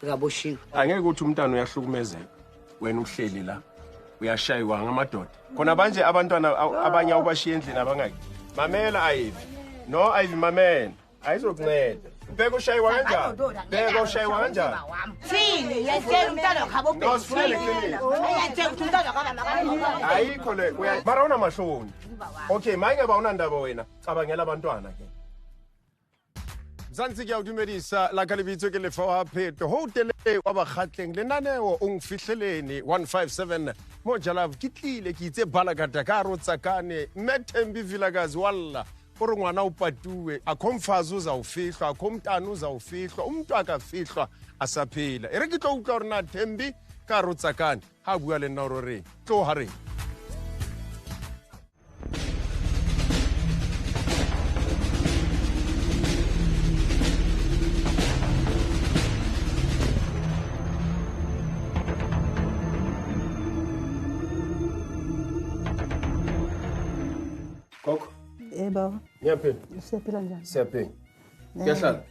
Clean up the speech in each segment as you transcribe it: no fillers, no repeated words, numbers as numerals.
Bekaboshiwe. Angeke ukuthi umntana uyahlukumezeka, wena uhleli la uyashayiwa ngamadoda. Khona manje abantwana abanye awubashiya endlini abangaki. Mamela Ivy. No Ivy, mamela. Ayizokunceda. Bheka ushayiwa kanjani? Bheka ushayiwa kanjani? Thile yenzela umntana wakhe No, sifunele clinic. Yenzela ukuthi umntana wakhe Ayikho le mara unamahloni. Okay, mayingeba unandaba wena, cabangela abantwana ke. Mzansi ke a o dumedisa la ka lebitso ke Lefa wa Pheto. Ho tele wa Bakgatleng lenaneo o nfihleleni 157 Moja Love ke tlile ke itse balakata ka rotsakane mme Thembi Vilakazi walla o re ngwana o patuwe akho mfazi uzawufihlwa akho mntana uzawufihlwa umuntu akafihlwa asaphila. E re ke tlo utlwa hore na Thembi ka rotsakane ha bua le nna hore o reng. Tloha reng. Gogo. Yebo. Ngiyaphila. Siyaphila njani? Siyaphila. Ngiyahlala.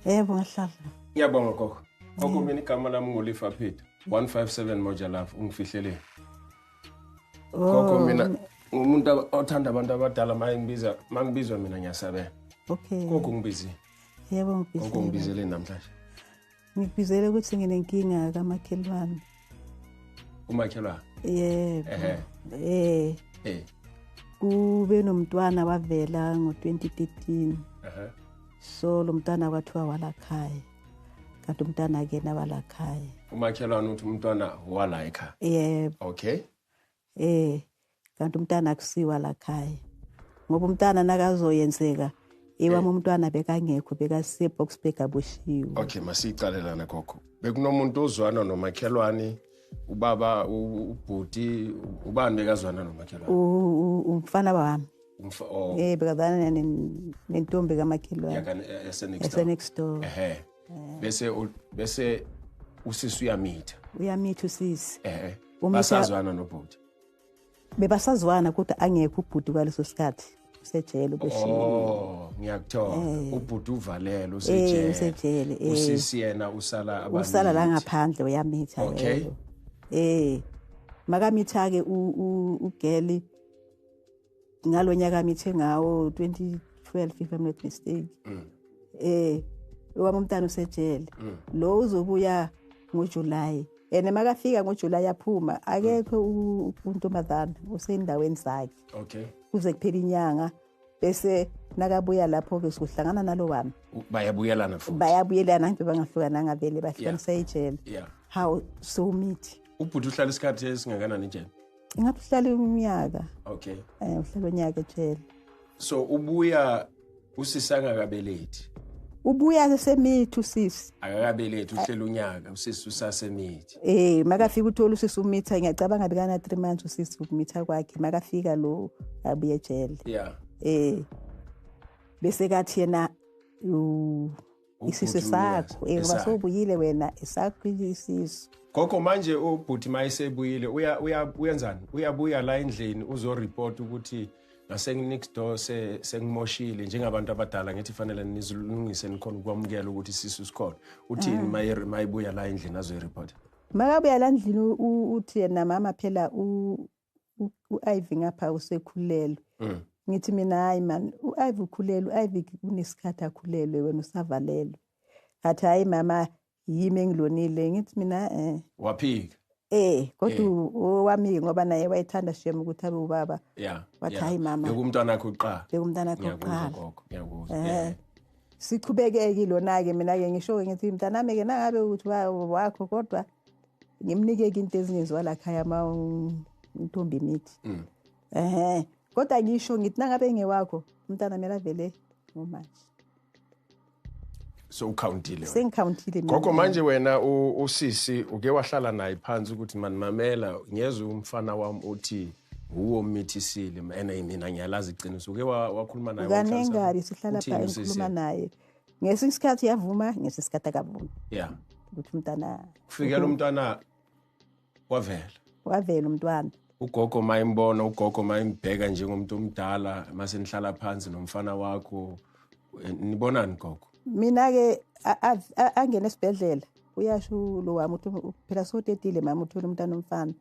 Yebo, ngiyahlala. Ngiyabonga gogo. Gogo, mina igama lami nguLifa Phethu. 157 Moja Love ungifihlele. Gogo, mina ngumuntu othanda abantu abadala, mangibizwa mina ngiyasabela. Okay. Gogo ngibizile. Yebo, ngibizile. Gogo ngibizele namhlanje. Ngibizele ukuthi nginenkinga kamakhelwane. Umakhelwane? Yebo. Kube nomntwana wavela ngo-2013. So lo mntwana kwathiwa walakhaya. Kanti umntwana ke nawalakhaya. Umakhelwane uthi umntwana wala ekhaya. Yebo. Okay. Kanti umntwana akusiwa lakhaya. Ngoba umntwana nakazoyenzeka ewami umntwana bekangekho bekase Boksburg aboshiwe. Okay, masicalelana gogo. Bekunomuntu ozwana nomakhelwane, ubaba ubhuti, ubani bekazwana nomakhelwane? Umfana wami. Bekazwana nentombi kamakhelwane. Yase next door. Bese usisi uyamitha. Uyamitha usisi. Basazwana nobhuti. Bebasazwana kodwa angekho ubhuti kwaleso sikhathi. Usejele uboshiwe. Oh, ngiyakuthola. Ubhuti uvalele usejele. Usejele. Usisi yena usala abanye. Usala la ngaphandle uyamitha. Okay. Makamitha ke ugeli ngalonyaka amithe ngawo 2012 if I'm not mistaken. Owami umntana usejele. Lo uzobuya ngoJuly. Ene makafika ngoJuly yaphuma akekho untombazana usendaweni zakhe. Okay. Kuze kuphela inyanga bese nakabuya lapho ke sikuhlangana nalo wami. Bayabuyelana futhi. Bayabuyelana nje bangahlukananga vele bahlukanisa ejele. Yeah. How so meet. Ubhuti uhlala isikhathi esingakanani ejele? Ingathi uhlala iminyaka. Okay. Uhlala unyaka ejele. So ubuya usisi angakabelethi. Ubuya sesemithi usisi. Akakabelethi uhlela unyaka usisi usasemithi. Makafika uthola usisi umitha ngiyacabanga bekana 3 months usisi ukumitha kwakhe makafika lo abuye ejele. Yeah. Bese kathi yena isisu sakho basobuyile wena esakho isisu. Gogo manje ubhuti mayesebuyile uyenzani? Uyabuya la endlini uzoreport ukuthi ngase next door sengimoshile njengabantu abadala ngithi fanele nizilungise nikhona ukwamukela ukuthi isisu sikhona. Uthini mayibuya la endlini azoyireport? Makabuya la endlini uthi yena mama phela uIvy ngapha usekhulelwe. Ngithi mina hayi man uIvy ukhulelwe, uIvy unesikhathi akhulelwe wena usavalelwe. Athi hayi mama yimi engilonile ngithi mina Waphika. Kodwa owami ngoba naye wayethanda shem ukuthi abe ubaba. Yeah. Wathi hayi mama. Bekumntwana wakho uqala. Bekumntwana wakho uqala. Ngiyakuzwa. Sichubekeke lona ke mina ke ngisho ngithi mntanami ke nangabe ukuthi wakho kodwa ngimnike into ezingenziwa la khaya ma intombi imithi. Kodwa ngisho ngithi nangabe ngewakho umntana mina vele ngomanje. So ukhawuntile. Sengikhawuntile mina. Gogo manje wena usisi uke wahlala naye phansi ukuthi man mamela ngiyezwa umfana wami uthi uwo mithisile ene mina ngiyalazi iqiniso uke wakhuluma naye Kanengari sihlala pha ngikhuluma naye. Ngesinye isikhathi uyavuma ngesinye isikhathi akavumi. Yeah. Ukuthi umntana kufikela umntwana wavela. Wavela umntwana. Ugogo mayimbona ugogo mayimbheka njengomuntu omdala mase nihlala phansi nomfana wakho nibonani gogo? Mina ke angena esibhedlela Uyasho lo wami uthi phela sotetile mama uthola umntana omfana.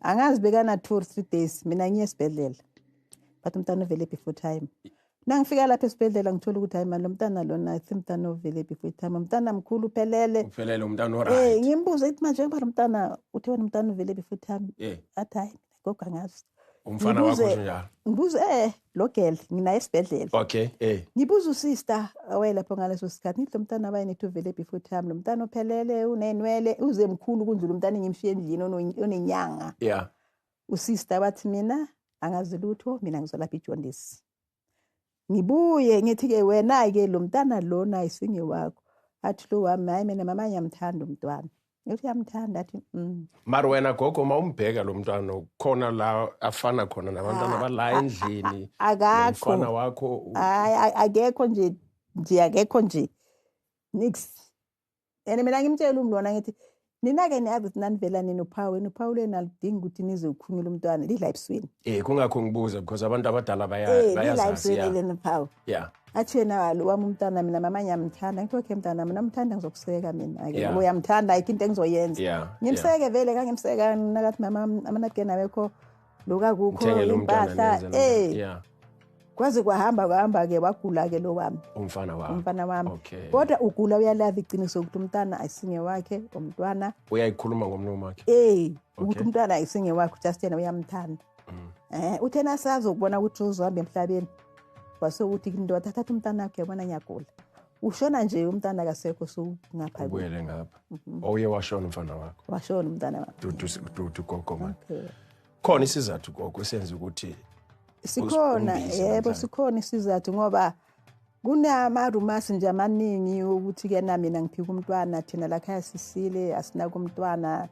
Angazi bekana 2 or 3 days mina ngiye esibhedlela. Bathi umntana uvele before time. Nangifika lapha esibhedlela ngithola ukuthi hayi mani lo mntana lona simntana ovele before time. Umntana mkhulu uphelele. Uphelele umntana oright. Ngimbuza ithi manje ngoba lo mntana uthe wena umntana uvele before time. Athi hayi gogo angazi. Umfana wakho njalo. Ngibuza lo girl nginaye esibhedlela. Okay, Ngibuza usister awayelapho ngaleso sikhathi ngithi lo mntana abayinethi uvele before time lo mntana uphelele unenwele uze mkhulu kundlula umntana ngimshiye endlini onenyanga. Yeah. Usister wathi mina angazi lutho mina ngizolapha ijaundice. Ngibuye ngithi ke wena ke lo mntana lona isinge wakho. Athi lo wami hayi mina mama ngiyamthanda umntwana. Ngithi uyamthanda athi Mara wena gogo mawumbheka lo mntwana khona la afana khona nabantwana bala endlini. Akakho. Umfana wakho hayi akekho nje akekho nje. Nix. Ene mina ngimtshela umlona ngithi nina ke niyazi ukuthi nanivela nini uphawu wena uphawu lena aludingi ukuthi nize ukhumule umntwana lidla ebusweni. Kungakho ngibuza because abantu abadala bayazazi. Lidla ebusweni lena uphawu. Yeah. Athi yena wami umntana mina mama ngiyamthanda ngithi okay mntana mina umthanda ngizokuseka mina ake uyamthanda ayikho into engizoyenza. Ngimseke vele kangimseka nakathi mama amanapkin awekho lokakukho impahla Kwaze kwahamba ke wagula ke lo wami. Umfana wami. Umfana wami. Okay. Kodwa ugula uyalazi iqiniso ukuthi umntana ayisinge wakhe umntwana. Uyayikhuluma ngomlomo wakhe. Ukuthi umntwana ayisinge wakhe just yena uyamthanda. Uthena sazokubona ukuthi uzohamba emhlabeni. Wase uthi indoda thatha umntana wakhe yabona ngiyagula. Ushona nje umntana akasekho sungapha. Ubuyele ngapha. Oye washona umfana wakho. Washona umntana wakhe. Dudu gogo man. Khona isizathu gogo esenza ukuthi sikhona yebo sikhona isizathu ngoba kunama-rumors nje amaningi ukuthi ke na mina ngiphika umntwana thina lakhaya sisile asinako umntwana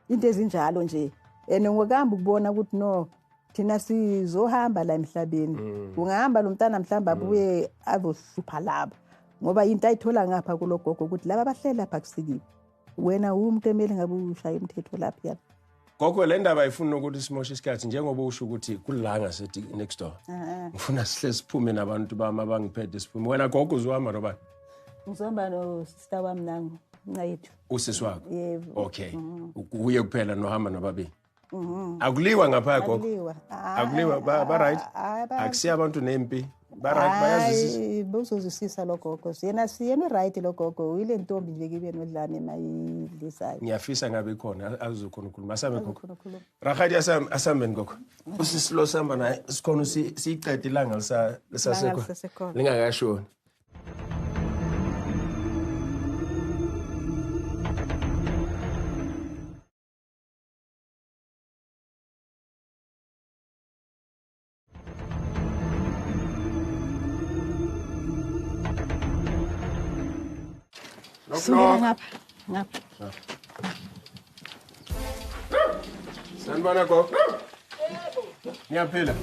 into ezinjalo nje and ngokuhamba ukubona ukuthi no thina sizohamba la emhlabeni ungahamba lo mntana mhlawumbe abuye azohlupha laba ngoba into ayithola ngapha kulogogo ukuthi laba bahleli lapha kusikiwe wena umuntu emele ngabe ushaya umthetho lapha. Gogo le ndaba ayifuni ukuthi simoshe isikhathi njengoba usho ukuthi kulanga sethi next door. Ngifuna sihle siphume nabantu bami abangiphethe siphume. Wena gogo uzohamba nobani? Ngizohamba no sister wami nangu ncayethu. Usisi wakho? Yebo. Okay. Uye kuphela nohamba nobabili. Akuliwa ngapha gogo. Akuliwa ba right. Akusiya abantu nempi. Ba right bayazwisisa. Hayi bozozwisisa lo gogo. Yena siyena right lo gogo. Uyile ntombi nje kibe nodlame mayidlisayo. Ngiyafisa ngabe khona azokhona ukukhuluma. Asambe gogo. Rakgadi asambeni gogo. Usisilo samba naye sikhona siyiqede ilanga lisasekho. Lingakashoni. Ngapha ngapha. Sanibona gogo. Niyaphila?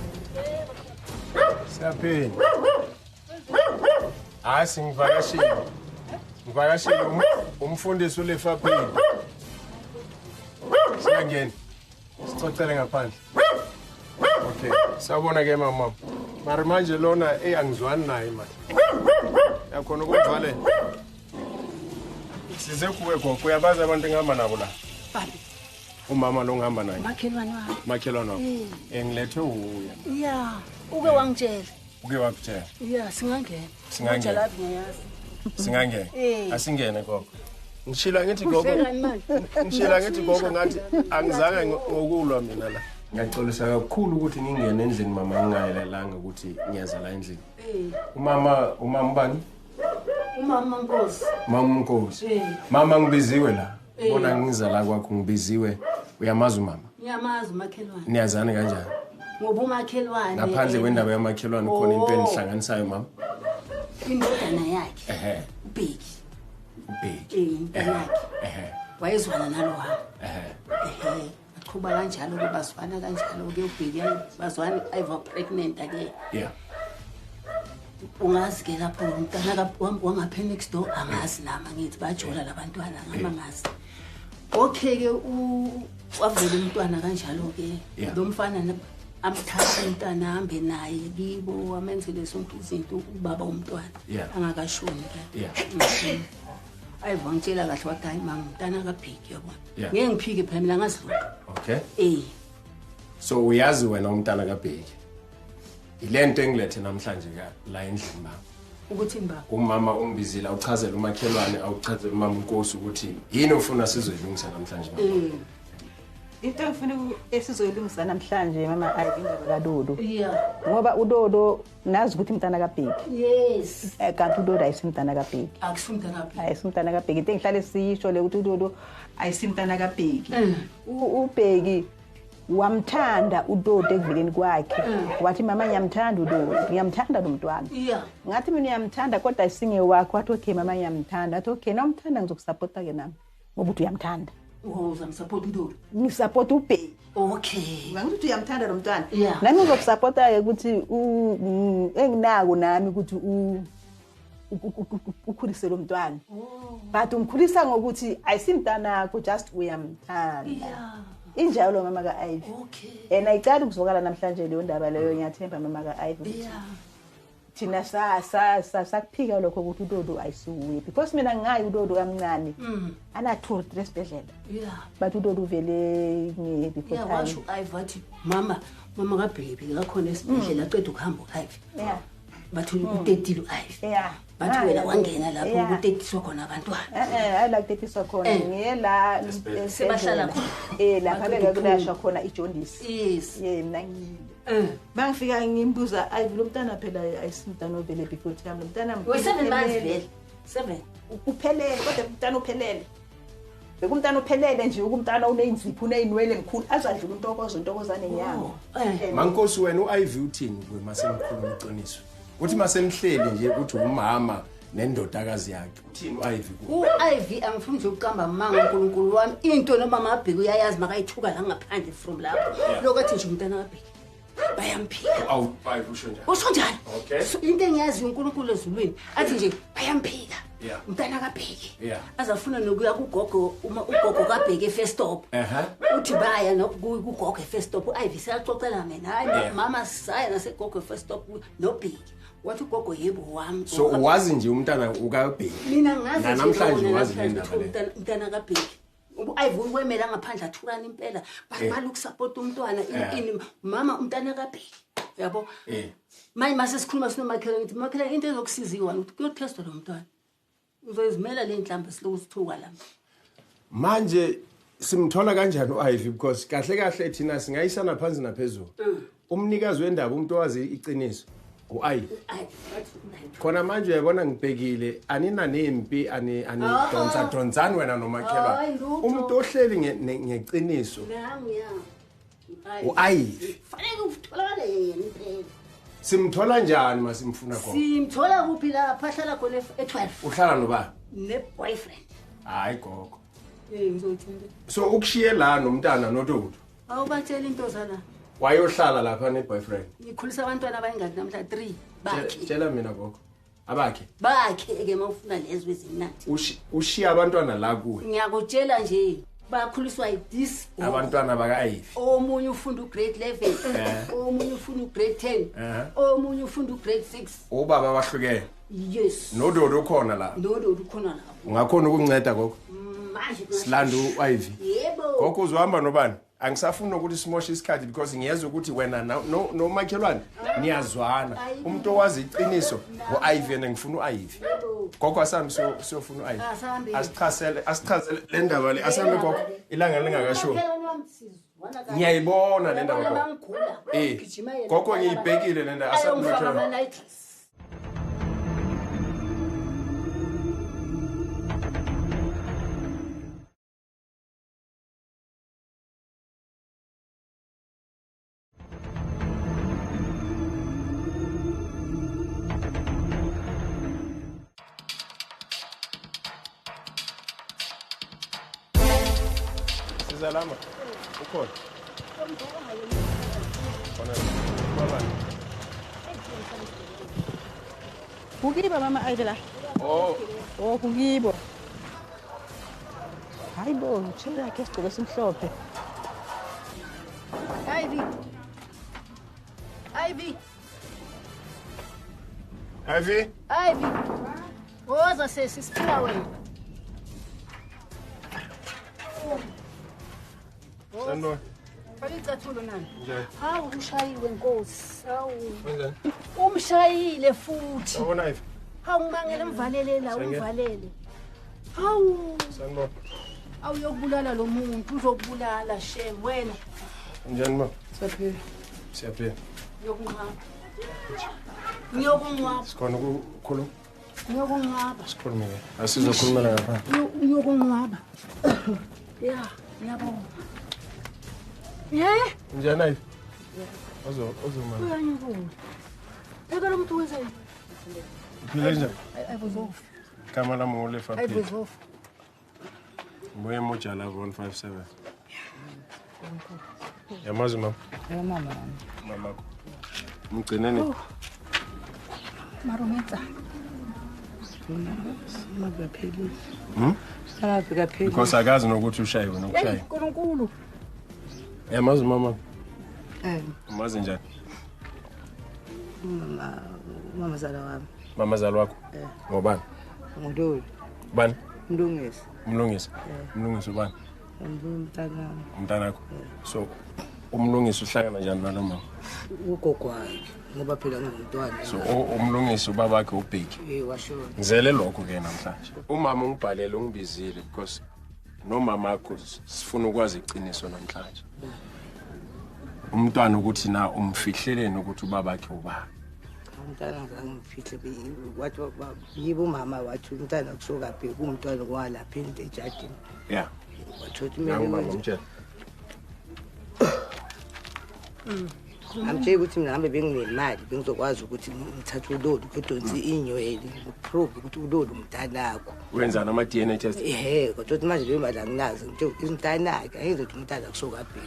Siyaphila. Hayi singivakashile. Ngivakashile umfundisi uLefa Phila. Siyangena. Sicocele ngaphandle. Okay. Sawubona ke mama. Mara manje lona angizwani naye manje. Yakhona ukumvalela. Size kuwe gogo uyabazi abantu engihamba nabo la. Bani? Umama lo ngihamba naye. Makhelwane wami. Makhelwane wakho. Ngilethwe uye. Yeah, uke wangitshela. Uke wakutshela. Yeah, singangena. Singangena. Singangena. Asingene gogo. Ngishila ngithi gogo. Ngishila ngithi gogo ngathi angizange ngokulwa mina la. Ngiyaxolisa kakhulu ukuthi ngingene endlini mama ngingayelelanga ukuthi ngiyaza la endlini. Umama ubani? Umama Nkosi. Mama Nkosi. Mama ngibiziwe la. Bona ngiza la kwakho ngibiziwe. Uyamazi umama? Ngiyamazi umakhelwane. Niyazana kanjani? Ngoba umakhelwane. Ngaphandle kwendaba yamakhelwane khona into enihlanganisayo mama. Indodana yakhe. Ehe. Ubheki. Ubheki. Indodana yakhe. Ehe. Wayezwana nalo wami. Ehe. Ehe. Aqhuba kanjalo ke bazwana kanjalo ke ubheki bazwana I've pregnant ake. Yeah. Ungazi ke lapho umntana wangapha next door angazi nami ngithi bajola labantwana ngama ngazi. Okay ke wavela umntwana kanjalo ke lo mfana amthatha umntana ahambe naye kibo amenzele sonke izinto ubaba umntwana angakashoni ke. Ivy wangitshela kahle wathi hayi mama umntana kaBheki yabona. Ngeke ngiphike phela mina ngazi lutho. Okay. Eh. So uyazi wena umntana kaBheki. Ilento engilethe namhlanje ka la endlini mama. Ukuthi mba. Umama ungibizile awuchazele umakhelwane awuchazele umama uNkosi ukuthi yini ofuna sizoyilungisa namhlanje mama. Into engifuna esizoyilungisa namhlanje mama Ivy indaba kaDodo. Yeah. Ngoba uDodo nazi ukuthi umntana kaBheki. Yes. Kanti uDodo ayisimntana kaBheki. Akusimntana kaBheki. Ayisimntana kaBheki. Into engihlale siyisho le ukuthi uDodo ayisimntana kaBheki. uBheki wamthanda uDodo ekuveleni kwakhe. Wathi mama ngiyamthanda uDodo, ngiyamthanda lo mntwana. Yeah. Ngathi mina uyamthanda kodwa ayisinge wakho. Wathi okay mama ngiyamthanda. Wathi okay nomthanda ngizokusupporta ke nami ngoba uthi uyamthanda. Oh, uzamsupport uDodo. Ngisupport uBheki. Okay. Ngithi uyamthanda lo mntwana. Yeah. Nami ngizokusupporta ke ukuthi enginako nami ukuthi ukhulise lo mntwana. Oh. But umkhulisa ngokuthi ayisimntanakho just uyamthanda. Yeah. Injalo mama ka-Ivy. Okay. And ayicali ukuzwakala namhlanje leyo ndaba leyo ngiyathemba mama ka-Ivy. Yeah. Thina sakuphika lokho ukuthi uDodo ayisuye because mina ngingayi uDodo kamncane. Ana 2 3 esibhedlela. Yeah. But uDodo uvele nge before Yeah, time. washo Ivy wathi mama kaBheki kakhona esibhedlela aqeda ukuhamba u-Ivy. Yeah. Bathi utetile u-Ivy. Yeah. Bathi wena wangena lapho Yeah. ukutetiswa khona abantwana. Hayi la kutetiswa khona ngiye la Sebahlala khona. Lapha Baqeda beke kulashwa khona ijaundice. Yes. Mina ngiyile. Mangifika ngimbuza Ivy lo mntana phela ayisimntana ovele before time lo mntana We 7 months vele. 7. Uphelele kodwa umntana uphelele. Bekumntana uphelele nje ukumntana uneinzipho uneyinwele emkhulu azadlula untokozo intokozane nyama. Mankosi wena uIvy uthini kuwe masemkhuluma iqiniso? Uthi masemhleli nje ukuthi umama nendodakazi yakhe. Uthini uIvy kuwe? U-Ivy angifuni nje ukuqamba amanga uNkulunkulu wami. Into noma mabheki uyayazi makayithuka la ngaphandle from lapho. Lokho athi nje umntana kaBheki. Bayamphika. Awu Ivy usho njalo. Usho njalo. Okay. So into engiyaziyo uNkulunkulu ezulwini athi nje bayamphika. Yeah. Umntana kaBheki. Yeah. Azafuna nokuya kugogo uma ugogo kaBheki e-first stop. Uthi baya nokugogo e-first stop. U-Ivy seyaxoxela mina. Hayi mama saya nasegogo e-first stop noBheki. Wathi ugogo yebo wami. So uwazi nje umntana ukaBheki. Mina ngazi namhlanje uwazi le ndaba le. Umntana kaBheki. U-Ivy uwemela ngaphandle athukana impela. Baqala ukusupport umntwana ini mama umntana kaBheki. Yabo? Manje mase sikhuluma sinomakhelwane ngithi makhelwane into ezokusiza iwani ukuthi kuyothestwa lo mntwana. Uzoyizimela le nhlambe siloku sithuka la. Manje simthola kanjani uIvy because kahle kahle thina singayisana phansi naphezulu. Umnikazi wendaba umuntu owazi iqiniso uIvy. Khona manje uyabona ngibhekile anina nempi ani donsa donsani wena nomakhelwane. Umuntu ohleli ngeqiniso. Nangu ya. uIvy. Fanele utholakale yena impela. Simthola njani masimfuna khona? Simthola kuphi lapha ahlala khona e12. Uhlala nobani? Ne-boyfriend. Hayi gogo. Ngizothini? So ukushiye la nomntana noDodo. Awubatshela into zala. Wayohlala lapha ne-boyfriend. Ngikhulisa abantwana abayingaki namhla 3 bakhe. Tshela mina gogo. Abakhe. Bakhe ke mawufuna lezo ezimnandi. Ushiya abantwana la kuwe. Ngiyakutshela nje bakhuliswa this abantwana baka-Ivy. Omunye ufunda ugrade 11, omunye ufunda ugrade 10, omunye ufunda ugrade 6. Ubaba bahlukene. Yes. NoDodo ukhona la. NoDodo ukhona lapho. Ungakhona ukunceda gogo? Manje silanda u-Ivy. Yebo. Gogo uzohamba nobani? Angisafuni ukuthi simoshe isikhathi because ngiyezwa ukuthi wena nomakhelwane niyazwana. Umuntu owazi iqiniso u-Ivy and ngifuna u-Ivy. Gogo asambe siyofuna u-Ivy. Asichazele le ndaba le asambe gogo ilanga lingakashoni. Ngiyayibona le ndaba gogo. Gogo ngiyibhekile le ndaba asambe makhelwane. Salama. Ukhona. Khona. Baba. Kukibo mama Ivy la. Oh. Oh kukibo. Hayibo, utshela yakhe isigqoko esimhlophe. Ivy. Ivy. Ivy. Ivy. Woza sesi siphila wena. Sanibona. Balicathulo nani? Hawu ushayiwe Nkosi. Hawu. Umshayile futhi. Sawubona Ivy. Hawu ngimangele umvalele la umvalele. Hawu. Sanibona. Awu uyokubulala lo muntu uzokubulala shem wena. Njani ma? Siyaphila. Siyaphila. Ngiyokunqaba. Ngiyokunqaba. Sikhona ukukhuluma. Ngiyokunqaba. Sikhulume ke. Asizokhuluma la ngapha. Ngiyokunqaba. Yeah, ngiyabonga. Yeah. Njani Ivy? Ozo mama. Uyangibula. Phela lo muntu wenzani? Uphila njani? Ayibuzofa. Igama lami nguLefa Phila. Ayibuzofa. Mbuye Moja Love 157. Yamazi mama? Yebo mama. Mamakho. Mgcineni. Marumetsa. Makapheli. Makapheli. Because akazi nokuthi ushayiwe nokushaya. uNkulunkulu. Yamazi mama? Umazi njani? Mama, mamazala wami. Mamazala wakho? Ngobani? Ngololi. Ubani? Mlungisi. Mlungisi. Mlungisi ubani? Umntanami. Umntanakho. So umlungisi uhlangana njani nalo mama? Ugogo wakhe ngoba phela ngumntwana. So umlungisi ubabakhe uBheki. Washona. Ngizele lokho ke namhlanje. Umama ungibhalele ungibizile because nomama wakho sifuna ukwazi iqiniso namhlanje. Umntwana ukuthi na umfihleleni ukuthi ubabakhe ubani. Umntwana ngizange ngifihle wathi yibo umama wathi umntwana kusuka phi kumntwana kwalapha ejadini. Yeah. Wathi kumele ngimtshele. Amtshela ukuthi mina hambe benginemali bengizokwazi ukuthi ngithathe ulolu kudonsi inywele ngiprove ukuthi ulolu umntanakho. Wenzani ama DNA test? Ehhe, kodwa manje leyo mali anginazo. Ngithe umntanakhe ayizothi umntana kusuka phi.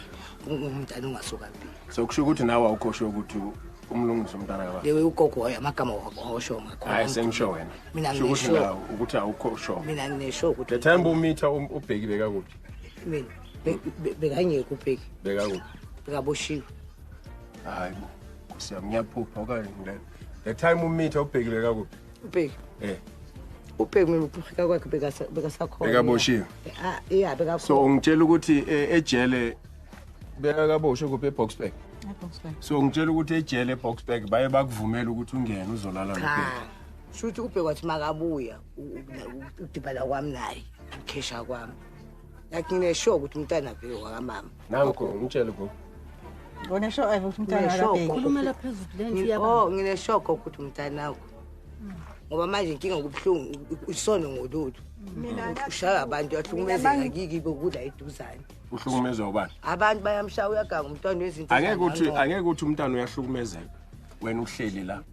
Umntana ungasuka phi. So kusho ukuthi nawe awukho ukuthi umlungisi umntana kababa. Lewe ugogo wayo amagama awasho ngakho. Hayi sengisho wena. Mina ngisho ukuthi awukho sure. Mina nginesho ukuthi the time umitha uBheki beka kuphi? Mina bekangekho uBheki. Beka kuphi? Bekaboshiwe. Hayi bo. Ngiyaphupha okanye ngile. The time umitha uBheki beka kuphi? uBheki. Eh. uBheki mina ukufika kwakhe bekasakhona. Bekaboshiwe. Ah, yeah bekakhona. So ungitshela ukuthi ejele bekakaboshwe kuphi eBoksburg? So ngitshela ukuthi ejele eBoksburg baye bakuvumela ukuthi ungene uzolala noBheki. Shuthi uBheki wathi makabuya udibana kwami naye, ukhesha kwami. Like nginesho ukuthi umntana vele wakamama. Nanko ngitshele gogo. Unesho ukuthi umntana wakabheki. Khulumela phezulu lento yaba. Oh nginesho ukuthi umntana wakho. Ngoba manje inkinga kubuhlungu isono ngolutho. Mina ushaya abantu uyahlukumezeka kiki kokudla eduzane. Uhlukumezwa ubani? Abantu bayamshaya uyaganga umntwana wezinto. Angeke ukuthi umntwana uyahlukumezeka. Wena uhleli la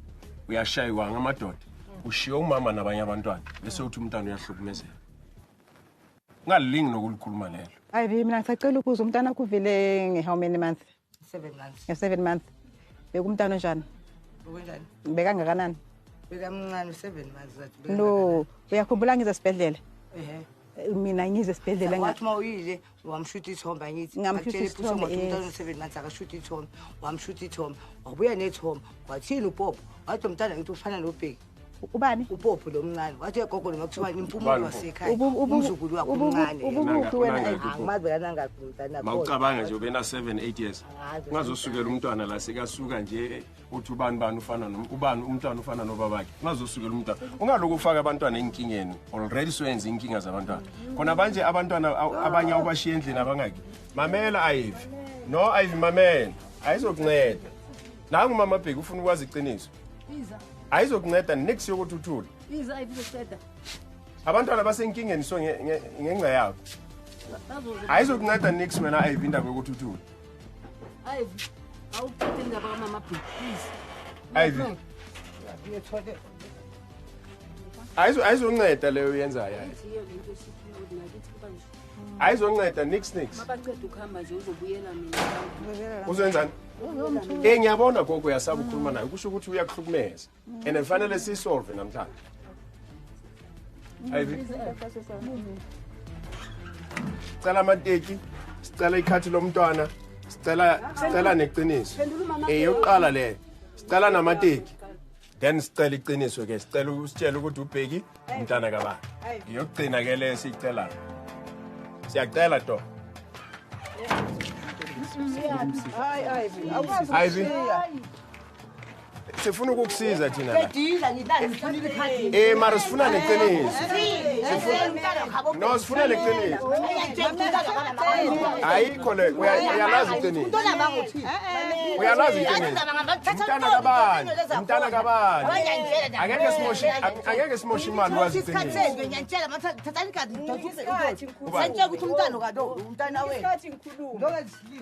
uyashaywa ngamadoda. Ushiya umama nabanye abantwana bese uthi umntwana uyahlukumezeka. Ungalilingi nokulikhuluma lelo. Hayi mina ngisacela ukuza umntana kuvele nge how many months? 7 months. Nge 7 months. Bekumntana onjani? Ukunjani? Bekangakanani? Bekamncane 7 months zathi. No, uyakhumbula ngize esibhedlela? Ehhe. Mina ngize esibhedlela ngathi mawuyile wamshuta ithombe angithi ngamshuta ithombe umntwana 7 months akashuta ithombe wamshuta ithombe wabuya nethombe wathini uPopo wathi umntana ngithi ufana noBheki. Ubani? uPopo lo mncane wathi egogo noma kuthiwa impumulo wasekhaya umzukulu wakho umncane. Ubukuphi wena? Angimazi bekanangakho umntana. Mawucabanga nje ubena 7 8 years. Ungazosukela umntwana la sekasuka nje uthi ubani bani ufana ubani umntwana ufana nobabakhe. Ungazosukela umntwana. Ungaloku ufaka abantwana enkingeni. Already soyenza inkinga zabantwana. Khona manje abantwana abanye awubashiya endlini abangaki. Mamela Ivy. No Ivy mamela. Ayizokunceda. Nangu mama Bheki ufuna ukwazi iqiniso. Iza. Ayizokunceda next yokuthi uthule. Iza Ivy izokunceda. Abantwana basenkingeni so ngenxa yakho. Ayizokunceda next wena Ivy indaba yokuthi uthule. Ivy, awuphethe indaba kamama Bheki please. Ivy. Ayizokunceda leyo uyenzayo. Ayizokunceda next. Mabaqeda ukuhamba nje uzobuyela mina. Uzenzani? Ngiyabona gogo uyasaba ukukhuluma naye kusho ukuthi uyakuhlukumeza and kufanele sisolve namhlanje. Ivy. Sicela amateki, sicela ikhathi lomntwana, sicela neqiniso. Eyokuqala le. Sicela namateki. Then sicela iqiniso ke, sicela usitshele ukuthi uBheki umntana kabani. Iyokugcina ke le siyicelayo. Siyacela to. Hayi Ivy, awukwazi Ivy. ukushiya. Sifuna ukukusiza thina la. Qedile ngithi ngifuna ikhadi. Mara sifuna neqiniso. No, sifuna neqiniso. Ayikho le, uyalazi iqiniso. Uyalazi iqiniso. Umntana kabani? Umntana kabani? Angeke simoshe imali wazi iqiniso. Isikhathi ngikhuluma.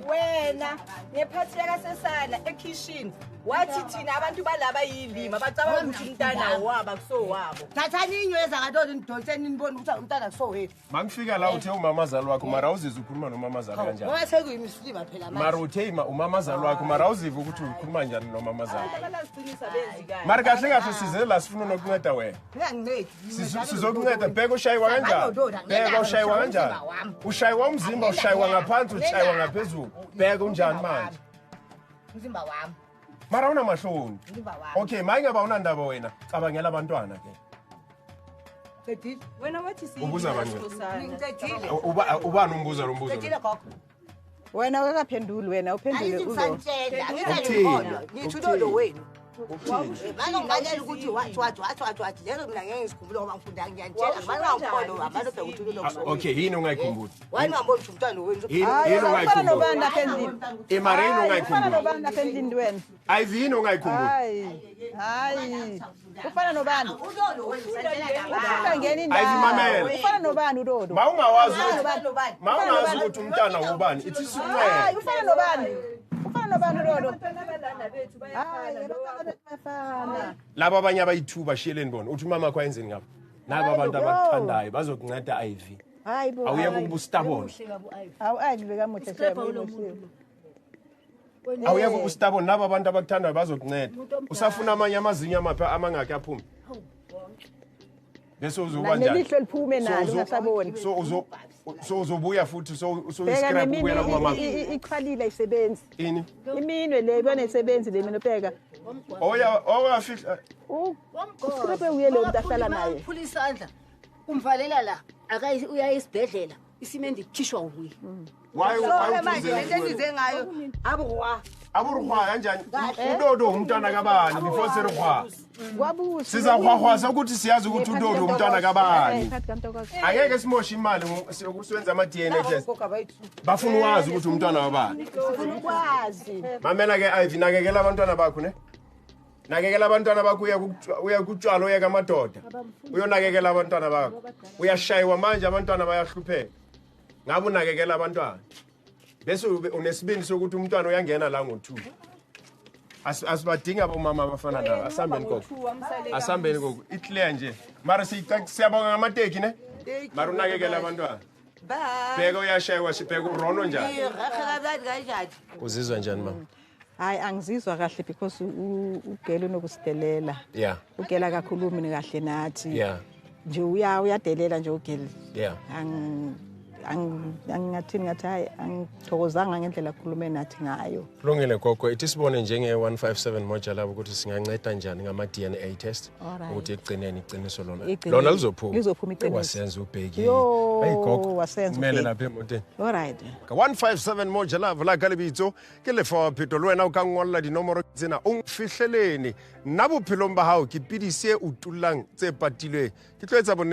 Wena ngephathi yakasesana ekhishini wathi thina abantu balaba yilima bacabanga ukuthi umntana wabo kusowabo. Thathani inywele zakadolo nidonseni nibone ukuthi umntana kusowethu. Mangifika la uthe umamazali wakho mara awuzizwa ukhuluma nomamazali kanjani? Ngoba sekuyimisilima phela manje. Mara uthe umamazali wakho mara awuziva ukuthi ukhuluma njani nomamazali. Abalasiqinisa benzi kahle. Mara kahle kahle size la sifuna nokunceda wena. Ngiyangincedi. Sizokunceda bheka ushaywa kanjani? Bheka ushaywa kanjani? Ushaywa umzimba, ushaywa ngaphansi, ushaywa ngaphezulu. Bheka unjani manje? Umzimba wami. Mara unamahloni. Umzimba wami. Okay, mayingaba unandaba wena, cabangela abantwana ke. Qedile. Wena wathi Ubuza abantu. Ngiqedile. Ubani umbuza lo mbuzo? Qedile gogo. Wena awukaphenduli wena uphendule ulo. Angithi Ukuthini? ngikholwa. Ngithi uLolo wenu. Ukuthini? Banongibalela ukuthi wathi wathi wathi wathi wathi lezo mina ngeke ngisikhumbule ngoba ngifunda ngiyantshela banongikholwa abantu bheka ukuthi uLolo Ah, okay, yini ungayikhumbuli? Wayengamboni ukuthi umntwana wenu. Yini Hayi, yini ufana ungayikhumbuli? nobani lapha endlini? Mara yini Hayi, ufana ungayikhumbuli? nobani lapha endlini wena? Ivy yini ungayikhumbuli? Hayi, hayi. Ufana nobani? uLolo wenu santshela Ufuna ngena Ivy, indawo. mamela. Ufana nobani uLolo? Mawungawazi ukuthi nobani. mawungawazi ukuthi umntana ubani, ithi Hayi, sincede. ufana nobani? Ufana nobani uLolo? Abantwana bethu Hayi, bayafana. abantwana bethu bayafana. Laba abanye abayi-2 bashiyeleni bona. Uthi umama wakho ayenzeni ngabo? Naba abantu abakuthandayo bazokunceda Ivy. Hayi bo. Awuyeke ukuba ustabone. Awu Ivy bekamuhle Isiklabha ulo muntu lo. Awuyeke ukuba ustabone naba abantu abakuthandayo bazokunceda. Usafuna amanye amazinyo amapha amangaki aphume? Bese uzoba njani? Nelihlo liphume nalo ungasaboni. So uzobuya futhi so Bheka uyi-scrap neminwe ubuyela kumama. iqhwalile ayisebenzi. Ini? Iminwe le ibona isebenzi le minwe bheka. Oya owafihla Uskrepe uye lo muntu ahlala naye. Uphula isandla. Umvalela la akayi uya esibhedlela. Isimende ikhishwa uye. Why So why manje lento engize ngayo abuwa. Aburhwa kanjani? Udodo umntwana kabani before sirhwa. Kwabusi. Sizahwahwasa ukuthi siyazi ukuthi udodo umntwana kabani. Phakathi kaNtokozo. Angeke simoshe imali ukusebenza ama DNA test. Bafuna ukwazi ukuthi umntwana wabani. Sifuna ukwazi. Mamela ke Ivy nakekela abantwana bakho ne. Nakekela abantwana bakho uya kutshwala uya kamadoda. Uyonakekela abantwana bakho. Uyashayiwa manje abantwana bayahlupheka. Ngabe unakekela abantwana. Bese unesibindi sokuthi umntwana uyangena la ngo2. Asibadinga abomama abafana nabo. Asambeni gogo. Asambeni gogo. I-clear nje. Mara siyabonga ngamateki ne? Mara unakekela abantwana. Bye. Bheka uyashayiwa sibheka urono njani. Kanjani? Uzizwa njani mama? Hayi angizizwa kahle because ugela unokusidelela. Yeah. Ugela kakhulumi kahle nathi. Yeah. Nje uyadelela nje ugela. Yeah. Angingathini ngathi hayi angithokozanga ngendlela akhulume nathi ngayo. Kulungile gogo, ithi sibone njenge 157 Moja Love ukuthi singanceda njani ngama DNA test Alright. ukuthi ekugcineni iqiniso lona. Iqiniso. Lona lizophuma. Lizophuma iqiniso. Wasenza uBheki. Yo, Hey gogo, wasenza kumele uBheki. lapha emoteni. All right. 157 Moja Love la ka lebitso ke lefa wa pheto le wena o ka ngolla dinomoro tsena o nfihlelene nna bophelong ba hao ke pidisi e utullang tse patilweng ke tlo etsa bonnete.